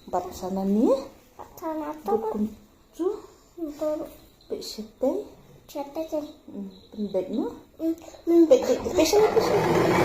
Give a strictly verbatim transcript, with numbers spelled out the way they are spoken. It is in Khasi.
Bat sana ni. Sana Bud kumtu. Peit shatei. Chete. Pynbeit no. Pynbeit. Peit shatei.